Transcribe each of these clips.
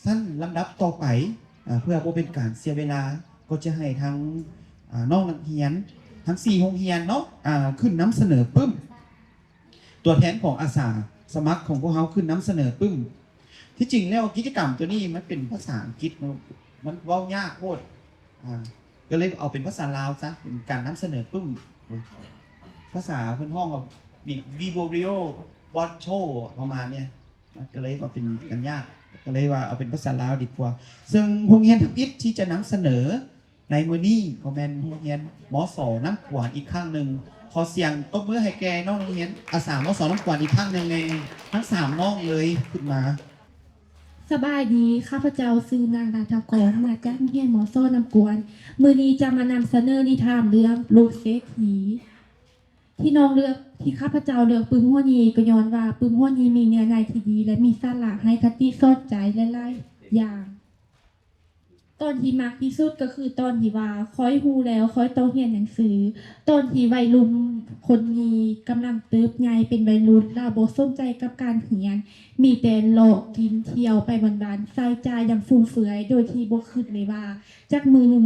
ຊັ້ນລຳດັບຕໍ່ໄປ ອາ ເພື່ອບໍ່ເປັນການເສຍເວລາ ກໍຈະໃຫ້ທາງ ອາ ນ້ອງນັກຮຽນທັງສີ່ໂຮງຮຽນເນາະ ອາ ຂຶ້ນນຳສະເໜີປຶ້ມ. ຕົວແທນຂອງອາສາສະໝັກຂອງພວກເຮົາຂຶ້ນນຳສະເໜີປຶ້ມ. ທີ່ຈິງແລ້ວກິດຈະກຳຕົວນີ້ມັນເປັນພາສາອັງກິດເນາະ ມັນເວົ້າຍາກໂພດ ອາ ກໍເລີຍເອົາເປັນພາສາລາວຊະ ເປັນການນຳສະເໜີປຶ້ມ. ພາສາເພິ່ນຮ້ອງວ່າ Vibrio Bot Show ປະມານນີ້ ມັນກໍເລີຍວ່າເປັນກັນຍາກ ກໍເລີຍວ່າເອົາເປັນພາສາລາວດີກວ່າ. ເຊິ່ງໂຮງຮຽນທຳອິດທີ່ຈະນຳສະເໜີໃນມື້ນີ້ກໍແມ່ນໂຮງຮຽນ ມສ ນ້ຳກວນ ອີກຄັ້ງໜຶ່ງ. ຂໍສຽງຕົບມືໃຫ້ແກ່ນ້ອງໂຮງຮຽນອາສາ ມສ ນ້ຳກວນ ອີກຄັ້ງໜຶ່ງແດ່. ທັງສາມນ້ອງເລີຍຂຶ້ນມາ. ສະບາຍດີ, ຂ້າພະເຈົ້າຊື່ນາງ ລາດທະກອນ ມາຈາກໂຮງຮຽນ ມສ ນ້ຳກວນ. ມື້ນີ້ຈະມານຳສະເໜີນິທານເລື່ອງໂລກເສດຖີ. ທີ່ນ້ອງເລືອກ ທີ່ຂ້າພະເຈົ້າເລືອກປຶ້ມຫົວນີ້ ກໍຍ້ອນວ່າປຶ້ມຫົວນີ້ມີເນື້ອໃນທີ່ດີ ແລະ ມີສາລະໃຫ້ຄະຕິສອນໃຈຫຼາຍໆຢ່າງ. ຕອນທີ່ມັກທີ່ສຸດກໍຄືຕອນທີ່ວ່າຂ້ອຍຮູ້ແລ້ວຂ້ອຍຕ້ອງຮຽນໜັງສື. ຕອນທີ່ໄວລຸ້ນຄົນນີ້ກຳລັງເຕີບໃຫຍ່ເປັນໄວລຸ້ນ ລາວບໍ່ສົນໃຈກັບການຮຽນ, ມີແຕ່ເລາະກິນທ່ຽວໄປວັນໆ, ໃຊ້ຈ່າຍຢ່າງຟຸມເຟືອຍ ໂດຍທີ່ບໍ່ຄິດເລີຍວ່າ ຈັກມື້ໜຶ່ງ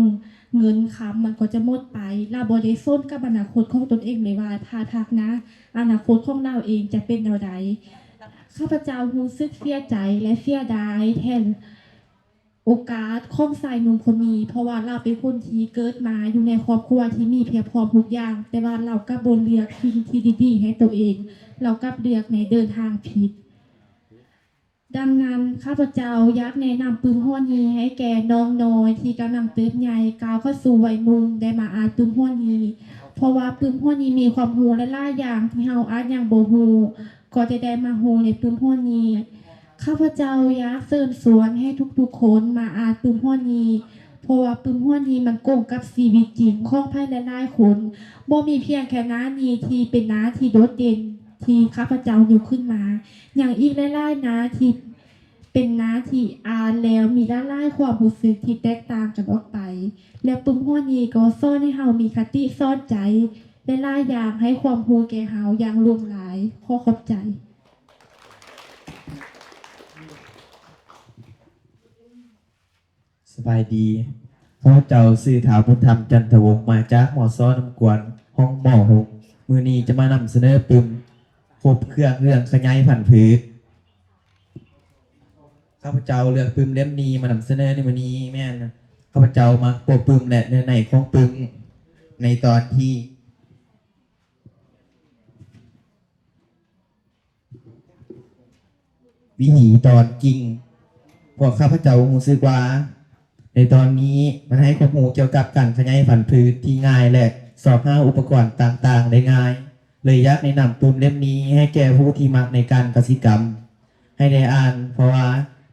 ເງິນຄຳມັນກໍຈະໝົດໄປ. ລາວບໍ່ໄດ້ສົນກັບອະນາຄົດຂອງຕົນເອງເລີຍວ່າ ຖ້າທາກໜ້າອະນາຄົດຂອງລາວເອງຈະເປັນແນວໃດ. ຂ້າພະເຈົ້າຮູ້ສຶກເສຍໃຈ ແລະ ເສຍດາຍແທນໂອກາດຂອງຊາຍໜຸ່ມຄົນນີ້, ເພາະວ່າລາວເປັນຄົນທີ່ເກີດມາຢູ່ໃນຄອບຄົວທີ່ມີພຽບພ້ອມທຸກຢ່າງ, ແຕ່ວ່າລາວກັບບໍ່ເລືອກສິ່ງທີ່ດີໆໃຫ້ຕົວເອງ, ລາວກັບເລືອກໃນເດີນທາງຜິດ. ດັ່ງນັ້ນ, ຂ້າພະເຈົ້າຢາກແນະນຳປຶ້ມຫົວນີ້ໃຫ້ແກ່ນ້ອງນ້ອຍທີ່ກຳລັງເຕີບໃຫຍ່ ກ້າວເຂົ້າສູ່ໄວໜຸ່ມ ໄດ້ມາອ່ານປຶ້ມຫົວນີ້, ເພາະວ່າປຶ້ມຫົວນີ້ມີຄວາມຮູ້ຫຼາຍໆຢ່າງທີ່ເຮົາອາດຍັງບໍ່ຮູ້, ກໍຈະໄດ້ມາຮູ້ໃນປຶ້ມຫົວນີ້. ຂ້າພະເຈົ້າຢາກເຊີນຊວນໃຫ້ທຸກໆຄົນມາອ່ານປຶ້ມຫົວນີ້, ເພາະວ່າປຶ້ມຫົວນີ້ມັນກົງກັບຊີວິດຈິງຂອງໃຜຫຼາຍໆຄົນ. ບໍ່ມີພຽງແຕ່ໜ້ານີ້ທີ່ເປັນໜ້າທີ່ໂດດເດັ່ນທີ່ຂ້າພະເຈົ້າຍົກຂຶ້ນມາ, ຍັງອີກຫຼາຍໆໜ້າທີ່ເປັນໜ້າທີ່ອ່ານແລ້ວມີຫຼາຍໆຄວາມຮູ້ສຶກທີ່ແຕກຕ່າງກັນອອກໄປ, ແລະ ປຶ້ມຫົວນີ້ກໍສອນໃຫ້ເຮົາມີຄະຕິສອນໃຈຫຼາຍໆຢ່າງ, ໃຫ້ຄວາມຮູ້ແກ່ເຮົາຢ່າງຫຼວງຫຼາຍ. ຂໍຂອບໃຈ. ສະບາຍດີ, ຂ້າພະເຈົ້າຊື່ ທ້າວ ບຸນທຳ ຈັນທະວົງ ມາຈາກ ມສ ນ້ຳກວນ ຫ້ອງ ມ ຫົກ. ມື້ນີ້ຈະມານຳສະເໜີປຶ້ມ ຄົບເຄື່ອງເລື່ອງຂະຫຍາຍພັນພືດ. ຂ້າພະເຈົ້າເລືອກປຶ້ມເຫຼັ້ມນີ້ມານຳສະເໜີໃນມື້ນີ້ ແມ່ນຂ້າພະເຈົ້າມັກຕົວປຶ້ມ ແລະ ເນື້ອໃນຂອງປຶ້ມໃນຕອນທີ່ ວິຖີຕອນກິ່ງ. ພວກຂ້າພະເຈົ້າຮູ້ສຶກວ່າໃນຕອນນີ້ມັນໃຫ້ຄວາມຮູ້ກ່ຽວກັບການຂະຫຍາຍພັນພືດທີ່ງ່າຍ ແລະ ຊອກຫາອຸປະກອນຕ່າງໆໄດ້ງ່າຍ, ເລີຍຢາກແນະນຳປຶ້ມເຫຼັ້ມນີ້ໃຫ້ແກ່ຜູ້ທີ່ມັກໃນການກະສິກຳໃຫ້ໄດ້ອ່ານ, ເພາະວ່າ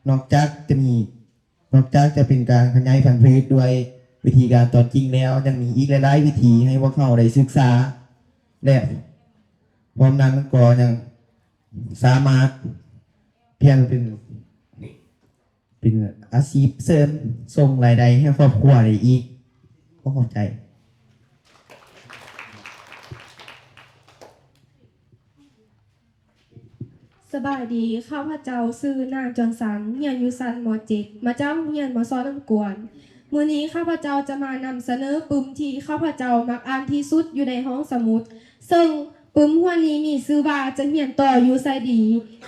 ນອກຈາກຈະມີ ນອກຈາກຈະເປັນການຂະຫຍາຍພັນພືດດ້ວຍວິທີການຕອນຈິງແລ້ວ, ຍັງມີອີກຫຼາຍໆວິທີໃຫ້ພວກເຮົາໄດ້ສຶກສາ ແລະ ພ້ອມນັ້ນກໍຍັງສາມາດປ່ຽນເປັນ ເປັນອາຊີບເສີມ ສົ່ງລາຍໄດ້ໃຫ້ຄອບຄົວໄດ້ອີກ. ຂໍຂອບໃຈ. ສະບາຍດີ, ຂ້າພະເຈົ້າຊື່ນາງ ຈອນສັນ, ຮຽນຢູ່ຊັ້ນ ມ.ເຈັດ ມາຈາກໂຮງຮຽນ ມສ ນ້ຳກວນ. ມື້ນີ້ຂ້າພະເຈົ້າຈະມານຳສະເໜີປຶ້ມທີ່ຂ້າພະເຈົ້າມັກອ່ານທີ່ສຸດຢູ່ໃນຫ້ອງສະໝຸດ, ເຊິ່ງປຶ້ມຫົວນີ້ມີຊື່ວ່າ ຈະຮຽນຕໍ່ຢູ່ໃສດີ?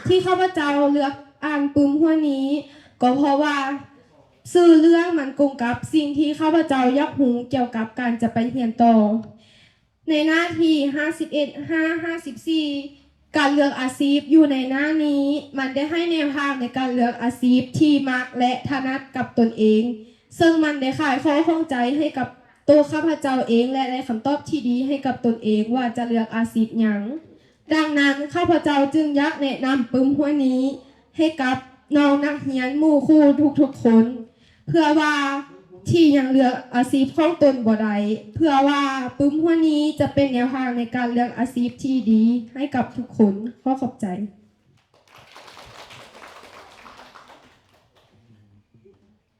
ທີ່ຂ້າພະເຈົ້າເລືອກອ່ານປຶ້ມຫົວນີ້ ກໍເພາະວ່າຊື່ເລື່ອງມັນກົງກັບສິ່ງທີ່ຂ້າພະເຈົ້າຢາກຮູ້ກ່ຽວກັບການຈະໄປຮຽນຕໍ່. ໃນໜ້າທີຫ້າສິບເອັດຫາຫ້າສິບສີ່ ການເລືອກອາຊີບຢູ່ໃນໜ້ານີ້ ມັນໄດ້ໃຫ້ແນວທາງໃນການເລືອກອາຊີບທີ່ມັກ ແລະ ຖະໜັດກັບຕົນເອງ, ເຊິ່ງມັນໄດ້ໄຂຂໍ້ຂ້ອງໃຈໃຫ້ກັບໂຕຂ້າພະເຈົ້າເອງ ແລະ ໄດ້ຄຳຕອບທີ່ດີໃຫ້ກັບຕົນເອງວ່າຈະເລືອກອາຊີບຫຍັງ. ດັ່ງນັ້ນ, ຂ້າພະເຈົ້າຈຶ່ງຢາກແນະນຳປຶ້ມຫົວນີ້ໃຫ້ກັບນ້ອງນັກຮຽນໝູ່ຄູ່ທຸກໆຄົນ ເພື່ອວ່າທີ່ຍັງເລືອກອາຊີບຂອງຕົນບໍ່ໄດ້, ເພື່ອວ່າປຶ້ມຫົວນີ້ຈະເປັນແນວທາງໃນການເລືອກອາຊີບທີ່ດີໃຫ້ກັບທຸກຄົນ. ຂໍຂອບໃຈ.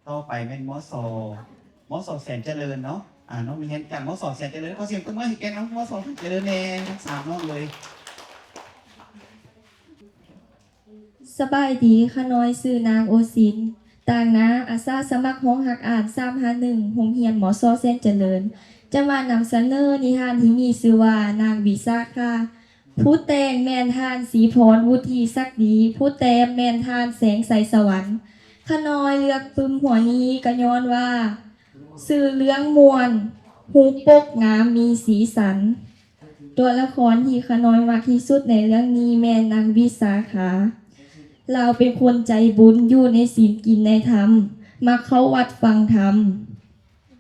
ຕໍ່ໄປແມ່ນ ມສ ມສ ແສນຈະເລີນເນາະ. ອາ ນ້ອງຮຽນຈາກ ມສ ແສນຈະເລີນ. ຂໍສຽງຕົບມືໃຫ້ແກ່ນ້ອງ ມສ ແສນຈະເລີນແດ່ ທັງສາມນ້ອງເລີຍ. ສະບາຍດີ, ຂ້ານ້ອຍຊື່ນາງ ໂອຊິນ, ຕາງໜ້າ ອາສາສະໝັກຫ້ອງຮັກອ່ານ ສາມຫ້າໜຶ່ງ ໂຮງຮຽນ ມສ ແສນຈະເລີນ ຈະມານຳສະເໜີນິທານທີ່ມີຊື່ວ່າ ນາງວິສາຂາ. ຜູ້ແຕ່ງແມ່ນທ່ານ ສີພອນ ວຸດທິສັກດີ, ຜູ້ແຕ້ມແມ່ນທ່ານ ແສງໄຊສະຫວັນ. ຂະນ້ອຍເລືອກປຶ້ມຫົວນີ້ກໍຍ້ອນວ່າ ຊື່ເລື່ອງມ່ວນ, ຮູບປົກງາມ, ມີສີສັນ. ຕົວລະຄອນທີ່ຂະນ້ອຍມັກທີ່ສຸດໃນເລື່ອງນີ້ແມ່ນນາງວິສາຂາ. ລາວເປັນຄົນໃຈບຸນ, ຢູ່ໃນສິນກິນໃນທຳ, ມັກເຂົ້າວັດຟັງທຳ,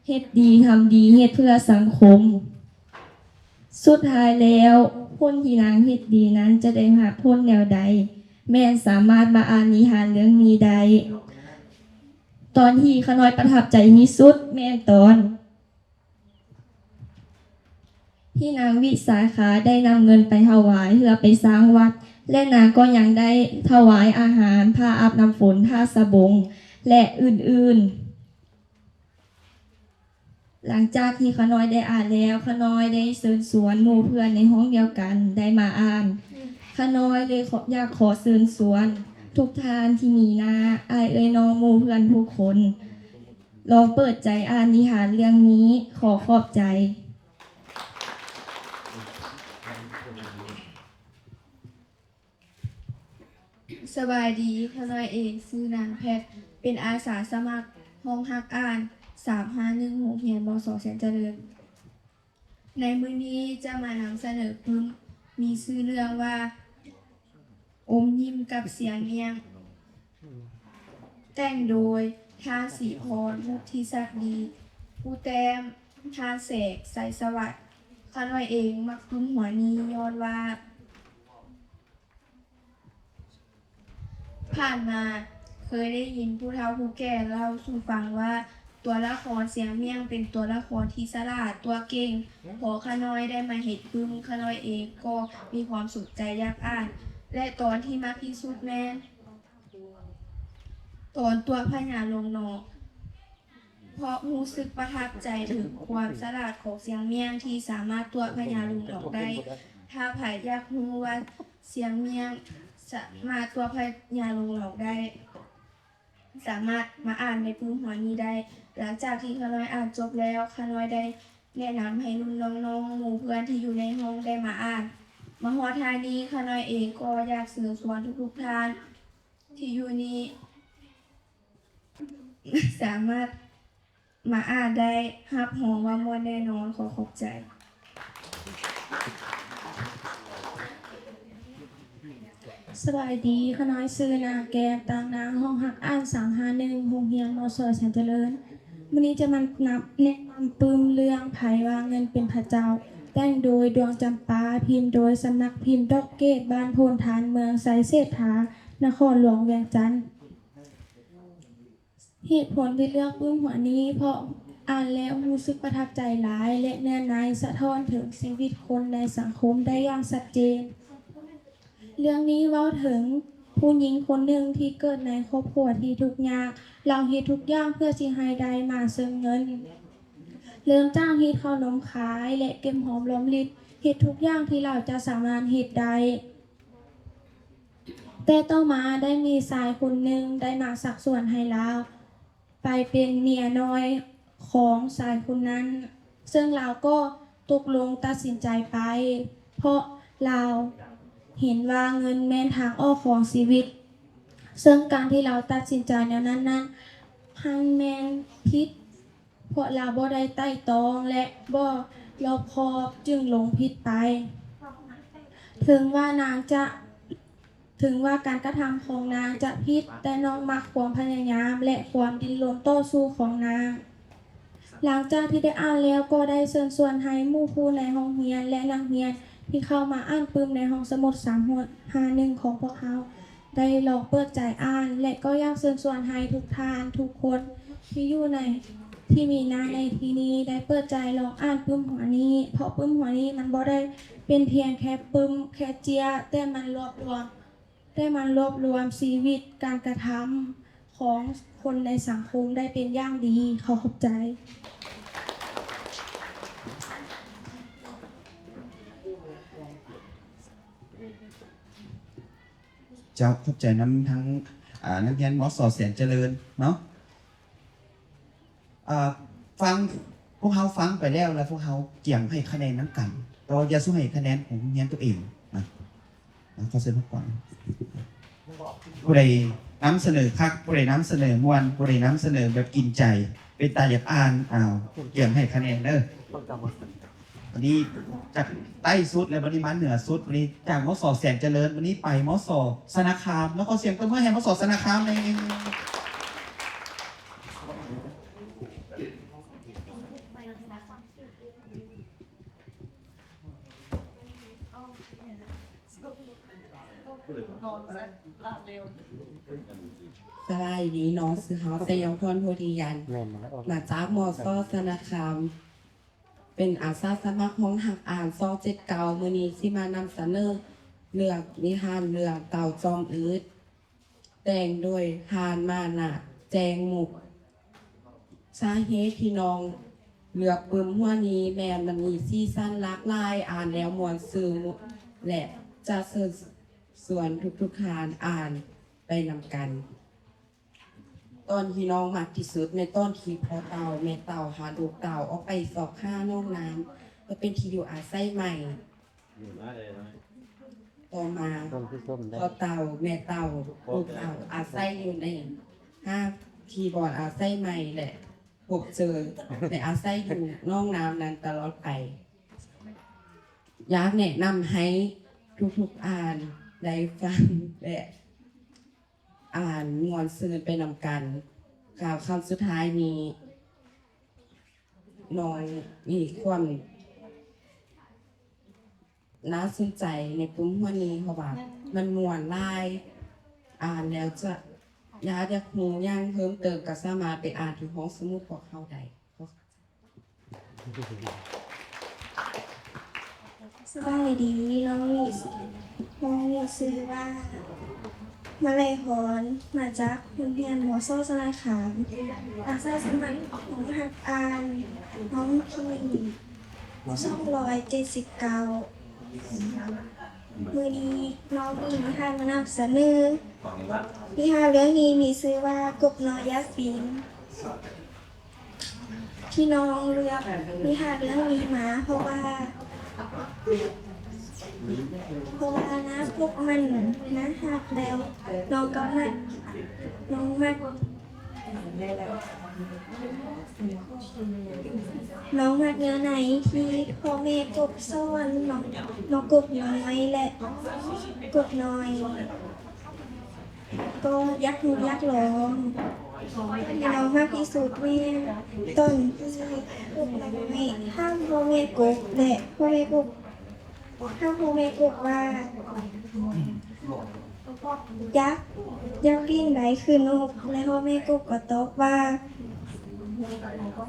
ເຮັດດີທຳດີ, ເຮັດເພື່ອສັງຄົມ. ສຸດທ້າຍແລ້ວ, ຜົນທີ່ນາງເຮັດດີນັ້ນຈະໄດ້ຮັບຜົນແນວໃດ, ແມ່ນສາມາດມາອ່ານນິທານເລື່ອງນີ້ໄດ້. ຕອນທີ່ຂະນ້ອຍປະທັບໃຈທີ່ສຸດແມ່ນຕອນ ທີ່ນາງວິສາຂາໄດ້ນຳເງິນໄປຖວາຍເພື່ອໄປສ້າງວັດ ແລະ ນາງກໍຍັງໄດ້ຖວາຍອາຫານ, ຜ້າອາບນ້ຳຝົນ, ຜ້າສະບົງ ແລະ ອື່ນໆ. ຫຼັງຈາກທີ່ຂະນ້ອຍໄດ້ອ່ານແລ້ວ, ຂະນ້ອຍໄດ້ເຊີນຊວນໝູ່ເພື່ອນໃນຫ້ອງດຽວກັນໄດ້ມາອ່ານ. ຂະນ້ອຍເລີຍຂໍ ຢາກຂໍເຊີນຊວນທຸກທ່ານທີ່ມີໜ້າ, ອ້າຍເອື້ອຍນ້ອງໝູ່ເພື່ອນທຸກຄົນ ລອງເປີດໃຈອ່ານນິທານເລື່ອງນີ້. ຂໍຂອບໃຈ. ສະບາຍດີ, ຂະນ້ອຍເອງຊື່ນາງແພັດ, ເປັນອາສາສະໝັກຫ້ອງຮັກອ່ານ ສາມຫ້າໜຶ່ງ ໂຮງຮຽນ ມສ ແສນຈະເລີນ. ໃນມື້ນີ້ຈະມານຳສະເໜີປຶ້ມມີຊື່ເລື່ອງວ່າ ອົມຍິ້ມກັບສຽງມ້ຽງ, ແຕ່ງໂດຍ ທ່ານ ສີພອນ ມຸດທິສັກດີ, ຜູ້ແຕ້ມ ທ່ານ ແສງ ໄຊສະຫວັດ. ຂ້ານ້ອຍເອງມັກປຶ້ມຫົວນີ້ຍ້ອນວ່າ ຜ່ານມາເຄີຍໄດ້ຍິນຜູ້ເຖົ້າຜູ້ແກ່ເລົ່າສູ່ຟັງວ່າ ຕົວລະຄອນສຽງມ້ຽງເປັນຕົວລະຄອນທີ່ສະຫຼາດ, ຕົວະເກັ່ງ. ພໍຂ້ານ້ອຍໄດ້ມາເຮັດປຶ້ມ, ຂ້ານ້ອຍເອງກໍມີຄວາມສົນໃຈຢາກອ່ານ ແລະ ຕອນທີ່ມັກທີ່ສຸດແມ່ນຕອນຕົວະພະຍາລົງນອກ. ເພາະຮູ້ສຶກປະທັບໃຈເຖິງຄວາມສະຫຼາດຂອງສຽງມ້ຽງທີ່ສາມາດຕົວະພະຍາລົງນອກໄດ້. ຖ້າໃຜຢາກຮູ້ວ່າສຽງມ້ຽງສາມາດຕົວະພະຍາລົງນອກໄດ້, ສາມາດມາອ່ານໃນປຶ້ມຫົວນີ້ໄດ້. ຫຼັງຈາກທີ່ຂ້ານ້ອຍອ່ານຈົບແລ້ວ, ຂ້ານ້ອຍໄດ້ແນະນຳໃຫ້ລຸ້ນນ້ອງໆ ໝູ່ເພື່ອນທີ່ຢູ່ໃນຫ້ອງໄດ້ມາອ່ານ. ມາຮອດທ້າຍນີ້, ຂ້ານ້ອຍເອງກໍຢາກເຊີນຊວນທຸກໆທ່ານ ທີ່ຢູ່ນີ້ສາມາດມາອ່ານໄດ້, ຮັບຮອງວ່າມ່ວນແນ່ນອນ. ຂໍຂອບໃຈ. ສະບາຍດີ, ຂ້ານ້ອຍຊື່ນາງແກ້ມ, ຕາງໜ້າຫ້ອງຮັກອ່ານ ສາມຫ້າໜຶ່ງ ໂຮງຮຽນ ມສ ແສນຈະເລີນ. ມື້ນີ້ຈະມານຳ ແນະນຳປຶ້ມເລື່ອງ ໃຜວ່າເງິນເປັນພະເຈົ້າ, ແຕ່ງໂດຍ ດວງຈຳປາ, ພິມໂດຍ ສຳນັກພິມດອກເກດ ບ້ານໂພນທານ ເມືອງໄຊເສດຖາ ນະຄອນຫຼວງວຽງຈັນ. ເຫດຜົນທີ່ເລືອກປຶ້ມຫົວນີ້ ເພາະອ່ານແລ້ວຮູ້ສຶກປະທັບໃຈຫຼາຍ ແລະ ເນື້ອໃນສະທ້ອນເຖິງຊີວິດຄົນໃນສັງຄົມໄດ້ຢ່າງຊັດເຈນ. ເລື່ອງນີ້ເວົ້າເຖິງຜູ້ຍິງຄົນໜຶ່ງທີ່ເກີດໃນຄອບຄົວທີ່ທຸກຍາກ. ລາວເຮັດທຸກຢ່າງເພື່ອຊິໃຫ້ໄດ້ມາເຊິ່ງເງິນ. ເລີ່ມຈາກຮີດເຂົ້າໜົມຂາຍ ແລະ ເກັບຫອມລອມລິດ, ເຮັດທຸກຢ່າງທີ່ລາວຈະສາມາດເຮັດໄດ້. ແຕ່ຕໍ່ມາໄດ້ມີຊາຍຄົນໜຶ່ງໄດ້ມາຊັກຊວນໃຫ້ລາວໄປເປັນເມຍນ້ອຍຂອງຊາຍຄົນນັ້ນ, ເຊິ່ງລາວກໍຕົກລົງຕັດສິນໃຈໄປ, ເພາະລາວເຫັນວ່າເງິນແມ່ນທາງອອກຂອງຊີວິດ. ເຊິ່ງການທີ່ລາວຕັດສິນໃຈແນວນັ້ນນັ້ນ ຫັ້ນແມ່ນຜິດ. ເພາະລາວບໍ່ໄດ້ໄຕ່ຕອງ ແລະ ບໍ່ລອບຄອບຈຶ່ງຫຼົງຜິດໄປ. ເຖິງວ່ານາງຈະ, ເຖິງວ່າການກະທຳຂອງນາງຈະຜິດ, ແຕ່ນ້ອງມັກຄວາມພະຍາຍາມ ແລະ ຄວາມດີ້ນລົນຕໍ່ສູ້ຂອງນາງ. ຫຼັງຈາກທີ່ໄດ້ອ່ານແລ້ວ ກໍໄດ້ເຊີນຊວນໃຫ້ໝູ່ຄູ່ໃນຫ້ອງຮຽນ ແລະ ນັກຮຽນທີ່ເຂົ້າມາອ່ານປຶ້ມໃນຫ້ອງສະໝຸດ ສາມຫ້າໜຶ່ງ ຂອງພວກເຮົາ ໄດ້ລອງເປີດໃຈອ່ານ ແລະ ກໍຢາກເຊີນຊວນໃຫ້ທຸກທ່ານທຸກຄົນທີ່ຢູ່ໃນ, ທີ່ມີໜ້າໃນທີ່ນີ້ ໄດ້ເປີດໃຈລອງອ່ານປຶ້ມຫົວນີ້, ເພາະປຶ້ມຫົວນີ້ມັນບໍ່ໄດ້ເປັນພຽງແຄ່ປຶ້ມແຄ່ເຈ້ຍ, ແຕ່ມັນລວບລວມ, ແຕ່ມັນລວບລວມຊີວິດ, ການກະທຳຂອງຄົນໃນສັງຄົມໄດ້ເປັນຢ່າງດີ. ຂໍຂອບໃຈ. ເຈົ້າ, ຂອບໃຈນຳທັງ ອ່າ ນັກຮຽນ ມສ ແສນຈະເລີນເນາະ. ອ່າ ຟັງ ພວກເຮົາຟັງໄປແລ້ວ ແລ້ວພວກເຮົາກຽມໃຫ້ຄະແນນນຳກັນ, ແຕ່ວ່າຢ່າສູ່ໃຫ້ຄະແນນຂອງໂຮງຮຽນຕົວເອງນະ. ຂໍເຊີນພວກກ່ອນ. ຜູ້ໃດນຳສະເໜີຄັກ, ຜູ້ໃດນຳສະເໜີມ່ວນ, ຜູ້ໃດນຳສະເໜີແບບກິນໃຈ, ເປັນຕາຢາກອ່ານ, ອ້າວ ກຽມໃຫ້ຄະແນນເດີ. ບັດນີ້ຈາກໃຕ້ສຸດ ແລ້ວບັດນີ້ມາເໜືອສຸດ, ບັດນີ້ຈາກ ມສ ແສນຈະເລີນ, ບັດນີ້ໄປ ມສ ຊະນະຄາມ. ແລ້ວຂໍສຽງຕົບມືໃຫ້ ມສ ຊະນະຄາມແດ່. ສະບາຍດີເນາະ, ຊື່ເຮົາ ໄຊຍອງທອນ ໂພທິຍັນ, ມາຈາກ ມສ ຊະນະຄາມ, ເປັນອາສາສະໝັກຫ້ອງຮັກອ່ານ ຊ່ອງເຈັດເກົ້າ. ມື້ນີ້ຊິມານຳສະເໜີເລື່ອງ ນິທານເລື່ອງເຕົ່າຈອມອຶດ. ແຕ່ງໂດຍ ທ່ານ ມານະ ແຈ້ງມຸກ. ສາເຫດທີ່ນ້ອງເລືອກປຶ້ມຫົວນີ້ແມ່ນມັນມີສີສັນຫຼາກຫຼາຍ, ອ່ານແລ້ວມ່ວນຊື່ນ ແລະ ຈະເຊີນຊວນທຸກໆທ່ານອ່ານໄປນຳກັນ. ຕອນທີ່ນ້ອງມັກທີ່ສຸດແມ່ນຕອນທີ່ພໍ່ເຕົ່າແມ່ເຕົ່າພາລູກເຕົ່າອອກໄປຊອກຫາໜອງນ້ຳ ເພື່ອເປັນທີ່ຢູ່ອາໄສໃໝ່. ຕໍ່ມາ ພໍ່ເຕົ່າແມ່ເຕົ່າ ລູກເຕົ່າອາໄສຢູ່ໃນ ຫາທີ່ບ່ອນອາໄສໃໝ່ ແລະ ພົບເຈີ ແລະ ອາໄສຢູ່ໜອງນ້ຳນັ້ນຕະຫຼອດໄປ. ຢາກແນະນຳໃຫ້ທຸກໆທ່ານໄດ້ຟັງ ແລະ ອ່ານມ່ວນຊື່ນໄປນຳກັນ. ກ່າວຄຳສຸດທ້າຍນີ້ ນ້ອງມີຄວາມໜ້າສົນໃຈໃນປຶ້ມຫົວນີ້ ເພາະວ່າມັນມ່ວນຫຼາຍ, ອ່ານແລ້ວຈະ ຢາກ ຢາກຮູ້ຫຍັງເພີ່ມເຕີມ ກໍສາມາດໄປອ່ານທີ່ຫ້ອງສະໝຸດພວກເຮົາໄດ້. ສະບາຍດີ, ນ້ອງນີ້ ນ້ອງນີ້ຊື່ວ່າ ມະໄລພອນ ມາຈາກໂຮງຮຽນ ມສ ຊະນະຄາມ, ອາສາສະໝັກຫ້ອງຮັກອ່ານ ຫ້ອງທີສອງຮ້ອຍເຈັດສິບເກົ້າ. ມື້ນີ້ນ້ອງມີນິທານມານຳສະເໜີ. ນິທານເລື່ອງນີ້ມີຊື່ວ່າ ກົບນ້ອຍຢາກບິນ. ທີ່ນ້ອງເລືອກນິທານເລື່ອງນີ້ມາ ເພາະວ່າ ເພາະວ່າໜ້າປົກມັນໜ້າຮັກ ແລ້ວນ້ອງກໍມັກ ນ້ອງມັກ ນ້ອງມັກແນວໃນທີ່ພໍ່ແມ່ກົບສອນ ນ້ອງ ນ້ອງກົບນ້ອຍ ແລະ ກົບນ້ອຍ ກໍຢາກຮູ້ຢາກລອງ. ທີ່ນ້ອງມັກທີ່ສຸດແມ່ນຕອນທີ່ ຖ້າພໍ່ແມ່ກົບ ແລະ ພໍ່ແມ່ກົບ ຖ້າພໍ່ແມ່ກົບວ່າ ຢາກ ຢາກຫຼິ້ນໄດ້ຄືນົກ ແລະ ພໍ່ແມ່ກົບກໍຕອບວ່າ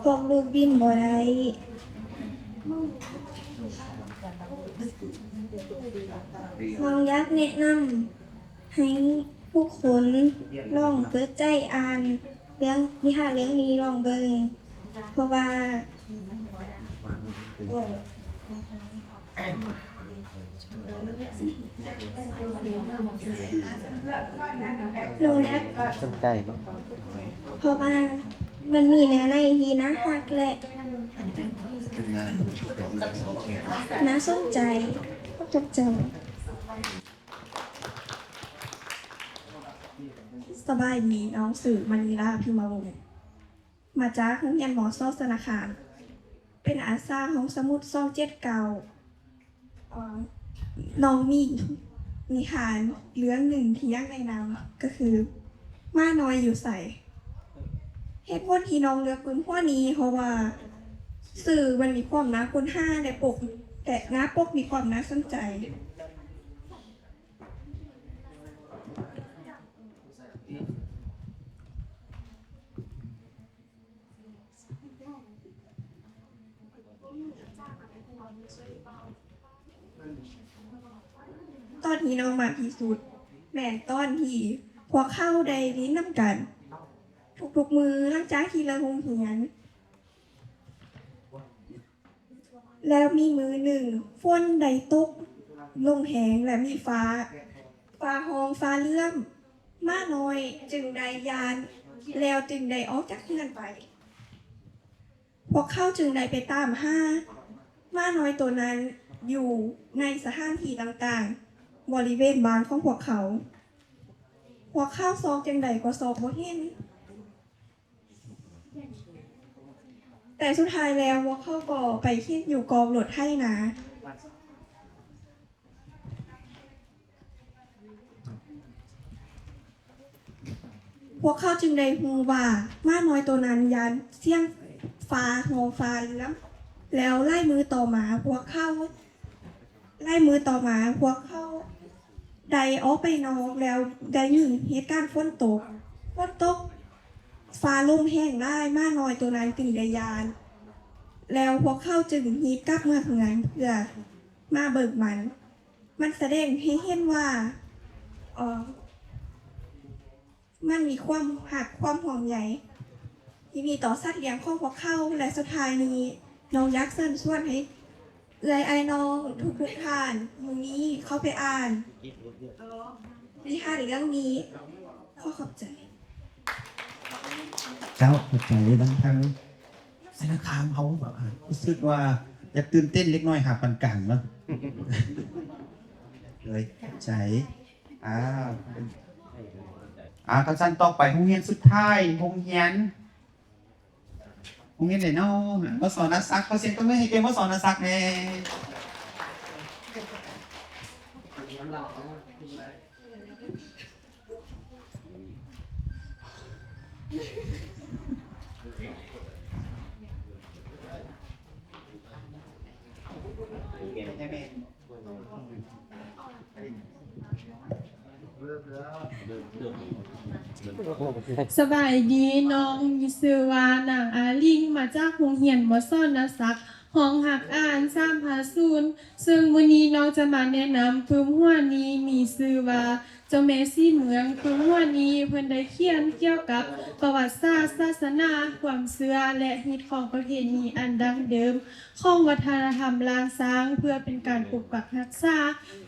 ພວກລູກບິນບໍ່ໄດ້. ນ້ອງຢາກແນະນຳ ໃຫ້ທຸກຄົນລອງເປີດໃຈອ່ານເລື່ອງ ນິທານເລື່ອງນີ້ລອງເບິ່ງ ເພາະວ່າ ນ້ອງຢາກ ສົນໃຈບໍ່? ເພາະວ່າມັນມີແນວໃນທີ່ໜ້າຮັກ ແລະ ໜ້າສົນໃຈ. ຂອບໃຈ. ສະບາຍດີ, ນ້ອງຊື່ ມະນີລາ ພິມມະວົງ, ມາຈາກໂຮງຮຽນ ມສ ຊະນະຄາມ, ເປັນອາສາຫ້ອງສະໝຸດ ສອງເຈັດເກົ້າ. ເອີ ນ້ອງມີນິທານເລື່ອງໜຶ່ງທີ່ຢາກແນະນຳ ກໍຄື ໝານ້ອຍຢູ່ໃສ? ເຫດຜົນທີ່ນ້ອງເລືອກປຶ້ມຫົວນີ້ ເພາະວ່າຊື່ມັນມີຄວາມໜ້າຄົ້ນຫາ ແລະ ປົກ ແລະ ໜ້າປົກມີຄວາມໜ້າສົນໃຈ. ຕອນທີ່ນ້ອງມັກທີ່ສຸດ ແມ່ນຕອນທີ່ພວກເຂົາໄດ້ຫຼິ້ນນຳກັນທຸກໆມື້ ຫຼັງຈາກທີ່ເລີກໂຮງຮຽນ. ແລ້ວມີມື້ໜຶ່ງ ຝົນໄດ້ຕົກລົງແຮງ ແລະ ມີຟ້າ ຟ້າຮ້ອງ ຟ້າເຫຼື້ອມ. ມ້ານ້ອຍຈຶ່ງໄດ້ຢ້ານ ແລ້ວຈຶ່ງໄດ້ອອກຈາກເຮືອນໄປ. ພວກເຂົາຈຶ່ງໄດ້ໄປຕາມຫາມ້ານ້ອຍໂຕນັ້ນຢູ່ໃນສະຖານທີ່ຕ່າງໆ ບໍລິເວນບ້ານຂອງພວກເຂົາ. ພວກເຂົາຊອກຈັ່ງໃດກໍຊອກບໍ່ເຫັນ. ແຕ່ສຸດທ້າຍແລ້ວພວກເຂົາກໍໄປເຫັນຢູ່ກອງລົດໄຖນາ. ພວກເຂົາຈຶ່ງໄດ້ຮູ້ວ່າມ້ານ້ອຍໂຕນັ້ນຢ້ານສຽງຟ້າຮ້ອງຟ້າເຫຼືອມ. ແລ້ວຫຼາຍມື້ຕໍ່ມາພວກເຂົາ ຫຼາຍມື້ຕໍ່ມາພວກເຂົາໄດ້ອອກໄປນອກ ແລ້ວໄດ້ມີເຫດການຝົນຕົກ. ຝົນຕົກ ຟ້າລົມແຮງຫຼາຍ, ມ້ານ້ອຍໂຕນັ້ນຈຶ່ງໄດ້ຢ້ານ. ແລ້ວພວກເຂົາຈຶ່ງຮີບກັບເມືອເຮືອນເພື່ອມາເບິ່ງມັນ. ມັນສະແດງໃຫ້ເຫັນວ່າ ເອີ ມັນມີຄວາມຮັກຄວາມຫ່ວງໃຍທີ່ມີຕໍ່ສັດລ້ຽງຂອງພວກເຂົາ. ແລະ ສຸດທ້າຍນີ້ ນ້ອງຢາກເຊີນຊວນໃຫ້ເອື້ອຍອ້າຍນ້ອງທຸກໆທ່ານ ມື້ນີ້ເຂົ້າໄປອ່ານນິທານເລື່ອງນີ້. ຂໍຂອບໃຈ. ເຈົ້າ ເຂົ້າໃຈນຳທາງ ສາລະຄາມເຮົາ ແບບ ຮູ້ສຶກວ່າຢາກຕື່ນເຕັ້ນເລັກນ້ອຍຫາປານກາງເນາະ ເລີຍໃຈ. ອ່າ ອ່າ ຄັນຊັ້ນຕໍ່ໄປ ໂຮງຮຽນສຸດທ້າຍ ໂຮງຮຽນ ໂຮງຮຽນໃດເນາະ? ມສ ນາສັກ. ຂໍສຽງຕົບມືໃຫ້ແກ່ ມສ ນາສັກແດ່. ສະບາຍດີ, ນ້ອງຊື່ວ່າ ນາງ ອາລິງ ມາຈາກໂຮງຮຽນ ມສ ນາສັກ ຫ້ອງຮັກອ່ານ ສາມຫ້າສູນ ເຊິ່ງມື້ນີ້ນ້ອງຈະມາແນະນຳປຶ້ມຫົວນີ້ ມີຊື່ວ່າ ເຈົ້າແມ່ສີເມືອງ. ປຶ້ມຫົວນີ້ເພິ່ນໄດ້ຂຽນກ່ຽວກັບປະຫວັດສາດ, ສາສະໜາ, ຄວາມເຊື່ອ ແລະ ຮີດຄອງປະເພນີອັນດັ້ງເດີມຂອງວັດທະນະທຳລ້ານຊ້າງ ເພື່ອເປັນການປົກປັກຮັກສາ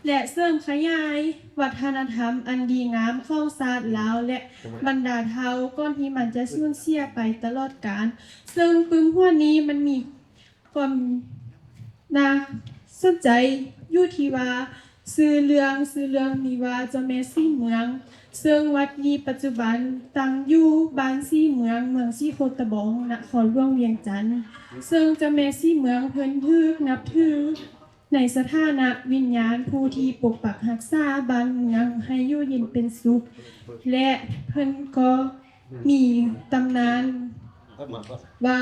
ແລະ ເສີມຂະຫຍາຍວັດທະນະທຳອັນດີງາມຂອງຊາດລາວ ແລະ ບັນດາເຜົ່າ ກ່ອນທີ່ມັນຈະສູນເສຍໄປຕະຫຼອດການ. ເຊິ່ງປຶ້ມຫົວນີ້ມັນມີ ຄວາມໜ້າສົນໃຈຢູ່ທີ່ວ່າ ຊື່ເລື່ອງ, ຊື່ເລື່ອງມີວ່າເຈົ້າແມ່ສີເມືອງ, ເຊິ່ງວັດນີ້ປັດຈຸບັນຕັ້ງຢູ່ບ້ານສີເມືອງ, ເມືອງສີໂຄດຕະບອງ, ນະຄອນຫຼວງວຽງຈັນ. ເຊິ່ງເຈົ້າແມ່ສີເມືອງເພິ່ນຖືກນັບຖືໃນສະຖານະວິນຍານຜູ້ທີ່ປົກປັກຮັກສາບ້ານເມືອງໃຫ້ຢູ່ເຢັນເປັນສຸກ ແລະ ເພິ່ນກໍ ມີຕຳນານວ່າ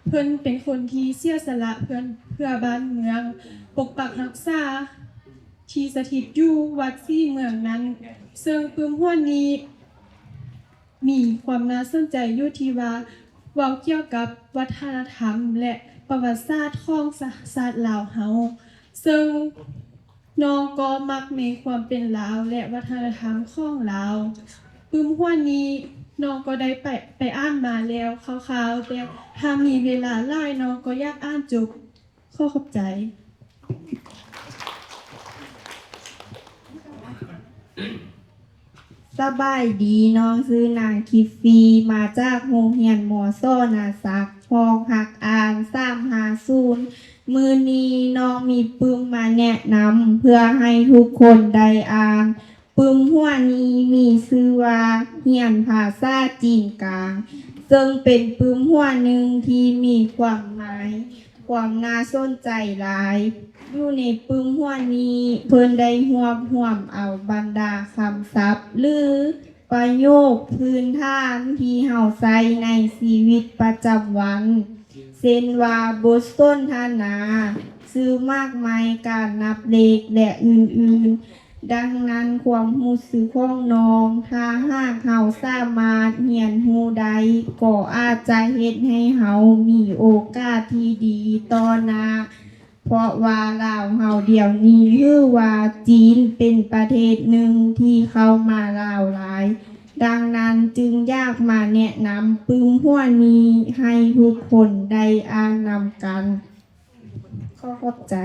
ເພິ່ນເປັນຄົນທີ່ເສຍສະຫຼະເພື່ອ ເພື່ອບ້ານເມືອງ, ປົກປັກຮັກສາທີ່ສະຖິດຢູ່ວັດສີເມືອງນັ້ນ. ເຊິ່ງປຶ້ມຫົວນີ້ມີຄວາມໜ້າສົນໃຈຢູ່ທີ່ວ່າ ເວົ້າກ່ຽວກັບວັດທະນະທຳ ແລະ ປະຫວັດສາດຂອງຊາ ຊາດລາວເຮົາ, ເຊິ່ງ ນ້ອງກໍມັກໃນຄວາມເປັນລາວ ແລະ ວັດທະນະທຳຂອງລາວ. ປຶ້ມຫົວນີ້ນ້ອງກໍໄດ້ໄປ ໄປອ່ານມາແລ້ວຄ່າວໆ, ແຕ່ຖ້າມີເວລາຫຼາຍ ນ້ອງກໍຢາກອ່ານຈົບ. ຂໍຂອບໃຈ. ສະບາຍດີ, ນ້ອງຊື່ນາງຄິບຟີ ມາຈາກໂຮງຮຽນ ມສ ນາສັກ ຫ້ອງຮັກອ່ານ ສາມຫ້າສູນ. ມື້ນີ້ນ້ອງມີປຶ້ມມາແນະນຳເພື່ອໃຫ້ທຸກຄົນໄດ້ອ່ານ. ປຶ້ມຫົວນີ້ມີຊື່ວ່າ ຮຽນພາສາຈີນກາງ, ເຊິ່ງເປັນປຶ້ມຫົວໜຶ່ງທີ່ມີຄວາມໝາຍ ຄວາມໜ້າສົນໃຈຫຼາຍ. ຢູ່ໃນປຶ້ມຫົວນີ້ ເພິ່ນໄດ້ຮວບຮວມເອົາບັນດາຄຳສັບ ຫຼື ປະໂຫຍກພື້ນຖານທີ່ເຮົາໃຊ້ໃນຊີວິດປະຈຳວັນ ເຊັ່ນວ່າ ບົດສົນທະນາ, ຊື່ໝາກໄມ້, ການນັບເລກ ແລະ ອື່ນໆ. ດັ່ງນັ້ນ ຄວາມຮູ້ສຶກຂອງນ້ອງ ຖ້າຫາກເຮົາສາມາດຮຽນຮູ້ໄດ້ ກໍອາດຈະເຮັດໃຫ້ເຮົາມີໂອກາດທີ່ດີຕໍ່ໜ້າ, ເພາະວ່າລາວເຮົາດຽວນີ້ ຫຼືວ່າຈີນ ເປັນປະເທດໜຶ່ງທີ່ເຂົ້າມາລາວຫຼາຍ. ດັ່ງນັ້ນຈຶ່ງຢາກມາແນະນຳປຶ້ມຫົວນີ້ໃຫ້ທຸກຄົນໄດ້ອ່ານນຳກັນ. ຂໍຂອບໃຈ.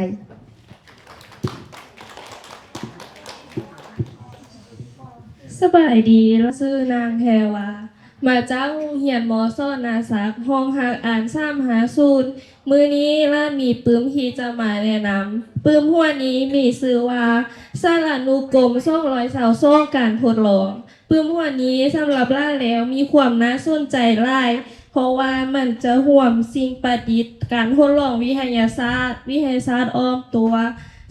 ສະບາຍດີ, ລາວຊື່ນາງແພວາ ມາຈາກໂຮງຮຽນ ມສ ນາສັກ ຫ້ອງຮັກອານສາມຫ້າສູນ. ມື້ນີ້ລາວມີປຶ້ມທີ່ຈະມາແນະນຳ. ປຶ້ມຫົວນີ້ມີຊື່ວ່າ ສາລານຸກົມສອງຮ້ອຍຊາວສອງ ການທົດລອງ. ປຶ້ມຫົວນີ້ສຳລັບລາວແລ້ວມີຄວາມໜ້າສົນໃຈຫຼາຍ, ເພາະວ່າມັນຈະຮວມສິ່ງປະດິດ, ການທົດລອງວິທະຍາສາດ, ວິທະຍາສາດອ້ອມຕົວ,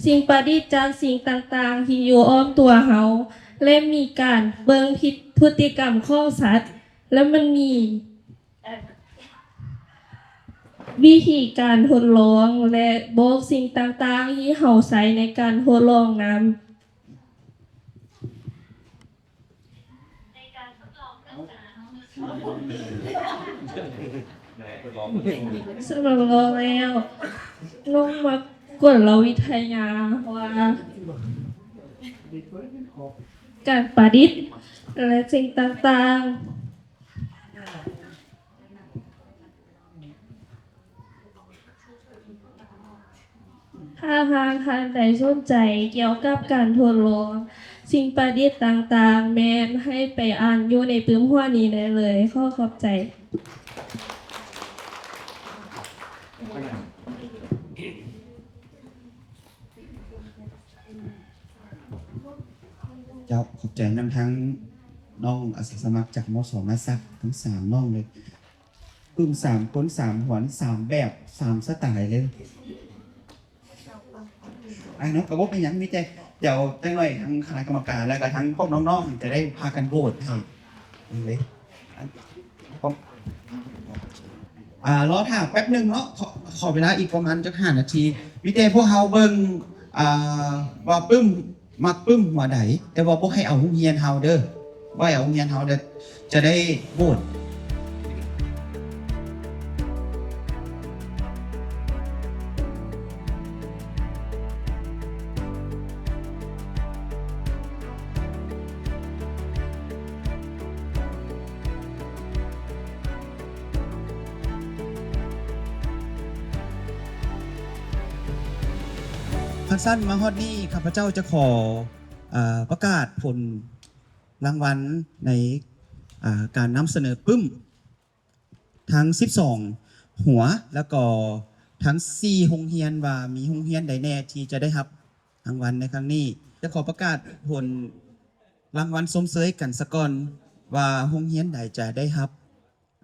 ສິ່ງປະດິດຈາກສິ່ງຕ່າງໆທີ່ຢູ່ອ້ອມຕົວເຮົາ ແລະ ມີການເບິ່ງພິດ ພຶດຕິກຳຂອງສັດ ແລະ ມັນມີວິທີການທົດລອງ ແລະ ບອກສິ່ງຕ່າງໆທີ່ເຮົາໃຊ້ໃນການທົດລອງນຳ. ສຳລັບນ້ອງແລ້ວ ນ້ອງມັກກວດເລົາວິທະຍາວ່າ ການປະດິດ ແລະ ສິ່ງຕ່າງໆ. ຖ້າຫາກທ່ານໃດສົນໃຈກ່ຽວກັບການທົດລອງສິ່ງປະດິດຕ່າງໆ ແມ່ນໃຫ້ໄປອ່ານຢູ່ໃນປຶ້ມຫົວນີ້ໄດ້ເລີຍ. ຂໍຂອບໃຈ. ເຈົ້າ ຂອບໃຈນຳທັງນ້ອງອາສາສະໝັກຈາກ ມສ ນາສັກ ທັງສາມນ້ອງເລີຍ. ປຶ້ມສາມຄົນ ສາມຫົວ ສາມແບບ ສາມສະໄຕເລີຍ. ອ່າເນາະ ກໍບໍ່ເປັນຫຍັງ, ມີແຕ່ດຽວຈັກໜ້ອຍທາງຄະນະກຳມະການ ແລ້ວກໍທາງພວກນ້ອງໆ ຈະໄດ້ພາກັນໂຫວດໃຫ້ເລີຍ. ອ່າ ລໍຖ້າແປັບໜຶ່ງເນາະ, ຂໍ ຂໍເວລາອີກປະມານຈັກຫ້ານາທີ. ມີແຕ່ພວກເຮົາເບິ່ງ ອ່າ ວ່າປຶ້ມ ມັກປຶ້ມຫົວໃດ, ແຕ່ວ່າບໍ່ໃຫ້ເອົາໂຮງຮຽນເຮົາເດີ້, ບໍ່ໃຫ້ເອົາໂຮງຮຽນເຮົາເດີ້, ຈະໄດ້ໂຫວດ. ຄັນຊັ້ນມາຮອດນີ້ ຂ້າພະເຈົ້າຈະຂໍ ເອີ ປະກາດຜົນລາງວັນໃນ ເອີ ການນຳສະເໜີປຶ້ມທັງສິບສອງຫົວ ແລ້ວກໍທັງສີ່ໂຮງຮຽນ ວ່າມີໂຮງຮຽນໃດແດ່ທີ່ຈະໄດ້ຮັບລາງວັນໃນຄັ້ງນີ້. ຈະຂໍປະກາດຜົນລາງວັນຊົມເຊີຍກັນສາກ່ອນ ວ່າໂຮງຮຽນໃດຈະໄດ້ຮັບ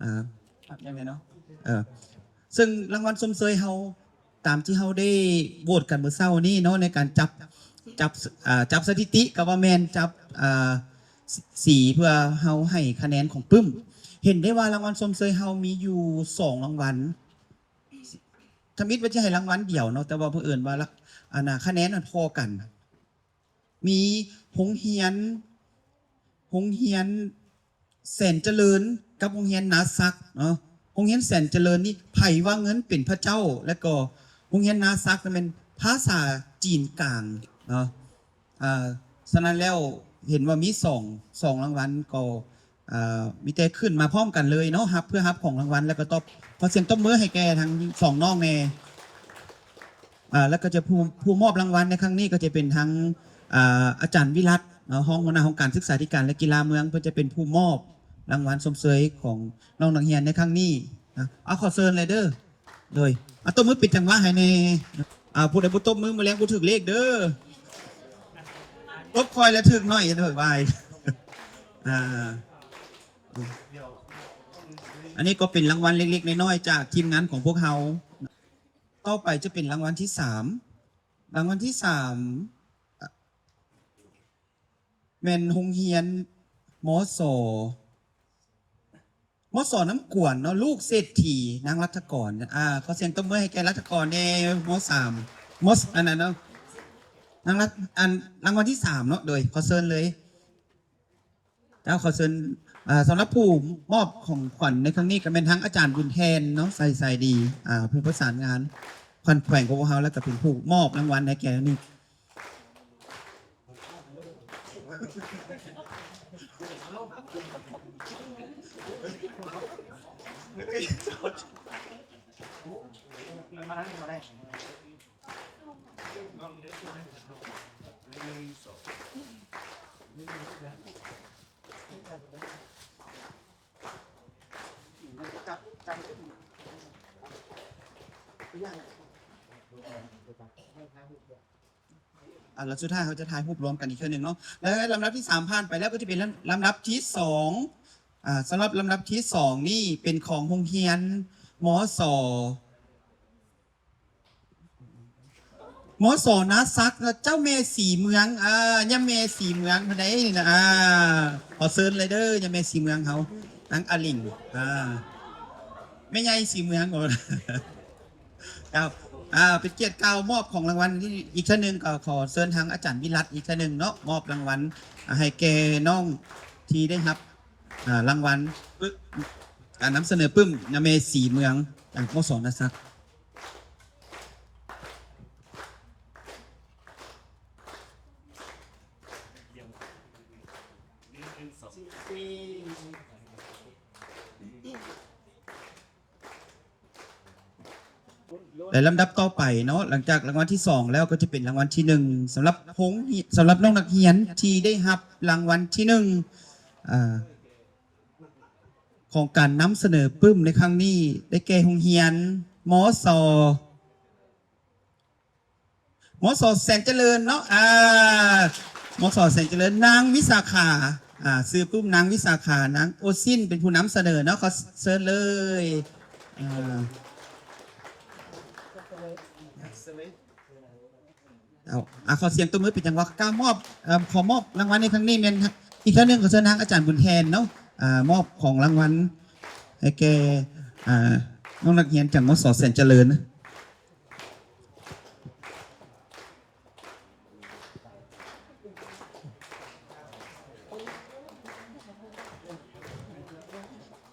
ອ່າ ເອີ ເຊິ່ງລາງວັນຊົມເຊີຍເຮົາ ຕາມທີ່ເຮົາໄດ້ໂຫວດກັນມື້ເຊົ້ານີ້ເນາະ ໃນການຈັບ ຈັບ ອ່າ ຈັບສະຖິຕິ ກໍວ່າແມ່ນຈັບ ອ່າ ສ- ສີ ເພື່ອເຮົາໃຫ້ຄະແນນຂອງປຶ້ມ. ເຫັນໄດ້ວ່າລາງວັນຊົມເຊີຍເຮົາມີຢູ່ສອງລາງວັນ, ທຳອິດວ່າຈະໃຫ້ລາງວັນດຽວເນາະ ແຕ່ວ່າເຜີອິນວ່າ ອັນນ່າ ຄະແນນມັນພໍ້ກັນ. ມີໂຮງຮຽນ ໂຮງຮຽນແສນຈະເລີນກັບໂຮງຮຽນນາສັກເນາະ. ໂຮງຮຽນແສນຈະເລີນນີ້ ໃຜວ່າເງິນເປັນພະເຈົ້າ ແລ້ວກໍໂຮງຮຽນນາສັກນັ້ນແມ່ນພາສາຈີນກາງເນາະ. ອ່າ ສະນັ້ນແລ້ວ ເຫັນວ່າມີສອງ ສອງລາງວັນ ກໍ ອ່າ ມີແຕ່ຂຶ້ນມາພ້ອມກັນເລີຍເນາະ ຮັບ ເພື່ອຮັບຂອງລາງວັນ ແລ້ວກໍຕອບ ຂໍສຽງຕົບມືໃຫ້ແກ່ທັງສອງນ້ອງແດ່. ອ່າ ແລ້ວກໍຈະຜູ້ ຜູ້ມອບລາງວັນໃນຄັ້ງນີ້ກໍຈະເປັນທັງ ອ່າ ອາຈານວິລັດເນາະ ຮອງຫົວໜ້າຫ້ອງການສຶກສາທິການ ແລະ ກິລາເມືອງ ເພິ່ນຈະເປັນຜູ້ມອບລາງວັນຊົມເຊີຍຂອງນ້ອງນັກຮຽນໃນຄັ້ງນີ້ນະ. ເອົາ ຂໍເຊີນເລີຍເດີ້. ໂດຍ ເອົາ ຕົບມືປິດຈັງຫວະໃຫ້ແດ່. ອ່າ ຜູ້ໃດບໍ່ຕົບມື ມື້ແລງບໍ່ຖືກເລກເດີ້. ຕົບຂ້ອຍແລ້ວຖືກໜ້ອຍເດີ້ ວາຍ. ອ່າ ອັນນີ້ກໍເປັນລາງວັນເລັກໆນ້ອຍໆຈາກທີມງານຂອງພວກເຮົາ. ຕໍ່ໄປຈະເປັນລາງວັນທີສາມ. ລາງວັນທີສາມ ແມ່ນໂຮງຮຽນ ມສ ມສ ນ້ຳກວນເນາະ ລູກເສດຖີ ນາງລັດຖະກອນ. ອ່າ ຂໍສຽງຕົບມືໃຫ້ແກ່ລັດຖະກອນແດ່ ມສາມ ມສ ອັນນັ້ນເນາະ ນາງລັດ ອັນ ລາງວັນທີສາມເນາະ. ໂດຍ ຂໍເຊີນເລີຍ. ເຈົ້າ ຂໍເຊີນ ອ່າ ສຳລັບຜູ້ມອບຂອງຂວັນໃນຄັ້ງນີ້ ກໍແມ່ນທັງອາຈານບຸນແທນເນາະ ໃສ ໃສດີ ອ່າ ຜູ້ປະສານງານຂວັນແຂວງຂອງພວກເຮົາ ແລ້ວກໍເປັນຜູ້ມອບລາງວັນໃຫ້ແກ່ນີ້. ໜຶ່ງ ສອງ. ອ່າ ແລ້ວສຸດທ້າຍເຮົາຈະຖ່າຍຮູບລວມກັນອີກເທື່ອໜຶ່ງເນາະ ແລະ ລຳດັບທີສາມຜ່ານໄປແລ້ວ ກໍຈະເປັນລຳ ລຳດັບທີສອງ ອ່າ ສຳລັບລຳດັບທີສອງນີ້ເປັນຂອງໂຮງຮຽນ ມສ ມສ ນາສັກ ເຈົ້າແມ່ສີເມືອງ ອ່າ ຍາແມ່ສີເມືອງຜູ້ໃດນີ້ນະ ອ່າ ຂໍເຊີນເລີຍເດີ ຍາແມ່ສີເມືອງເຮົາ ນາງອາລິງ ອ່າ ແມ່ໃຫຍ່ສີເມືອງ ເຈົ້າ ອ່າ ເປັນກຽດກ່າວມອບຂອງລາງວັນອີກເທື່ອໜຶ່ງ ກໍຂໍເຊີນທາງອາຈານວິລັດອີກເທື່ອໜຶ່ງເນາະ ມອບລາງວັນ ອ່າ ໃຫ້ແກ່ນ້ອງທີ່ໄດ້ຮັບ ອ່າ ລາງວັນ ປຶ້ມ ການນຳສະເໜີປຶ້ມ ຍາແມ່ສີເມືອງ ຈາກ ມສ ນາສັກ. ແລະ ລຳດັບຕໍ່ໄປເນາະ ຫຼັງຈາກລາງວັນທີສອງແລ້ວ ກໍຈະເປັນລາງວັນທີໜຶ່ງ ສຳລັບໂຮງຮຽນ ສຳລັບນ້ອງນັກຮຽນທີ່ໄດ້ຮັບລາງວັນທີໜຶ່ງ ອ່າ ຂອງການນຳສະເໜີປຶ້ມໃນຄັ້ງນີ້ ໄດ້ແກ່ໂຮງຮຽນ ມສ ມສ ແສນຈະເລີນເນາະ ອ່າ ມສ ແສນຈະເລີນ ນາງວິສາຂາ ອ່າ ຊື່ປຶ້ມນາງວິສາຂາ ນາງໂອຊິນ ເປັນຜູ້ນຳສະເໜີເນາະ ຂໍເຊີນເລີຍ ອ່າ ເອົາ ອ່າ ຂໍສຽງຕົບມືເປັນຈັງຫວະ ກາມອບ ເອີ່ມ ຂໍມອບລາງວັນໃນຄັ້ງນີ້ແມ່ນ ອີກເທື່ອໜຶ່ງ ຂໍເຊີນທາງອາຈານບຸນແທນເນາະ ອ່າ ມອບຂອງລາງວັນໃຫ້ແກ່ ອ່າ ນ້ອງນັກຮຽນຈາກ ມສ ແສນຈະເລີນ.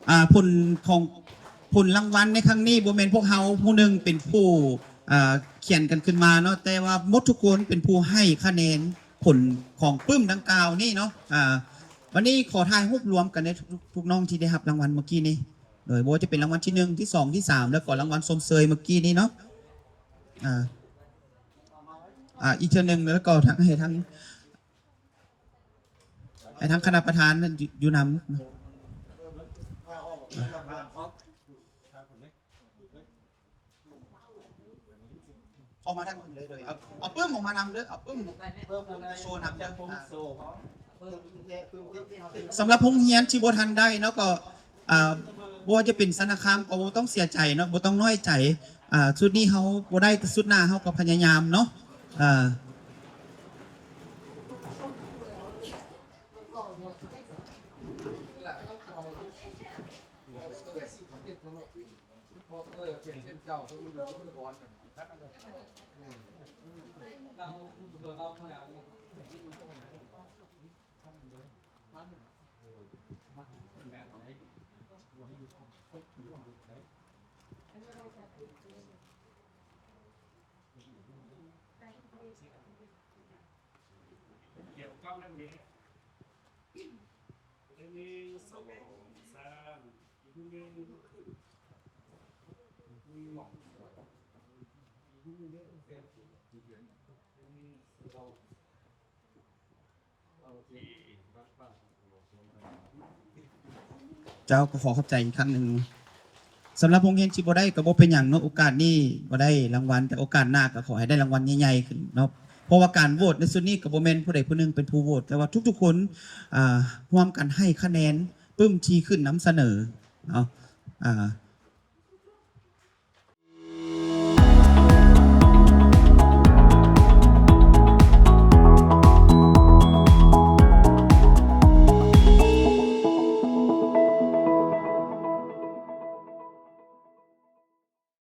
ອ່າ ຜົນຂອງ ຜົນລາງວັນໃນຄັ້ງນີ້ ບໍ່ແມ່ນພວກເຮົາຜູ້ໜຶ່ງເປັນຜູ້ ອ່າ ຂຽນກັນຂຶ້ນມາເນາະ ແຕ່ວ່າໝົດທຸກຄົນເປັນຜູ້ໃຫ້ຄະແນນຜົນຂອງປຶ້ມດັ່ງກ່າວນີ້ເນາະ ອ່າ ບັດນີ້ຂໍຖ່າຍຮູບລວມກັນເດີ ທຸກ ທຸກນ້ອງທີ່ໄດ້ຮັບລາງວັນເມື່ອກີ້ນີ້ ໂດຍບໍ່ວ່າຈະເປັນລາງວັນທີໜຶ່ງ ທີສອງ ທີສາມ ແລ້ວກໍລາງວັນຊົມເຊີຍເມື່ອກີ້ນີ້ເນາະ ອ່າ ອ່າ ອີກເທື່ອໜຶ່ງ ແລ້ວກໍທັງ ໃຫ້ທັງ ໃຫ້ທັງຄະນະປະທານຢູ່ ຢູ່ນຳ ອອກມາທາງນີ້ເລີຍ ເອົາ ເອົາປຶ້ມອອກມານຳເດີ ເອົາປຶ້ມໂຊນຳເດີ ອ່າ ສຳລັບໂຮງຮຽນທີ່ບໍ່ທັນໄດ້ເນາະ ກໍ ອ່າ ບໍ່ວ່າຈະເປັນຊະນະຄາມ ກໍບໍ່ຕ້ອງເສຍໃຈເນາະ ບໍ່ຕ້ອງນ້ອຍໃຈ ອ່າ ຊຸດນີ້ເຮົາບໍ່ໄດ້ ແຕ່ຊຸດໜ້າເຮົາກໍພະຍາຍາມເນາະ ອ່າ. ກ່ຽວກັບເລື່ອງນີ້ ໜຶ່ງ ສອງ ສາມ ອີກໜຶ່ງ ໜຶ່ງ ສອງ ເຈົ້າ ກໍຂໍຂອບໃຈອີກຄັ້ງໜຶ່ງ. ສຳລັບໂຮງຮຽນທີ່ບໍ່ໄດ້ກໍບໍ່ເປັນຫຍັງເນາະ ໂອກາດນີ້ບໍ່ໄດ້ລາງວັນ ແຕ່ໂອກາດໜ້າກໍຂໍໃຫ້ໄດ້ລາງວັນໃຫຍ່ໆຂຶ້ນເນາະ ເພາະວ່າການໂຫວດໃນຊຸດນີ້ກໍບໍ່ແມ່ນຜູ້ໃດຜູ້ໜຶ່ງເປັນຜູ້ໂຫວດ ແຕ່ວ່າທຸກໆຄົນ ອ່າ ຮ່ວມກັນໃຫ້ຄະແນນປຶ້ມທີ່ຂຶ້ນນຳສະເໜີເນາະ ອ່າ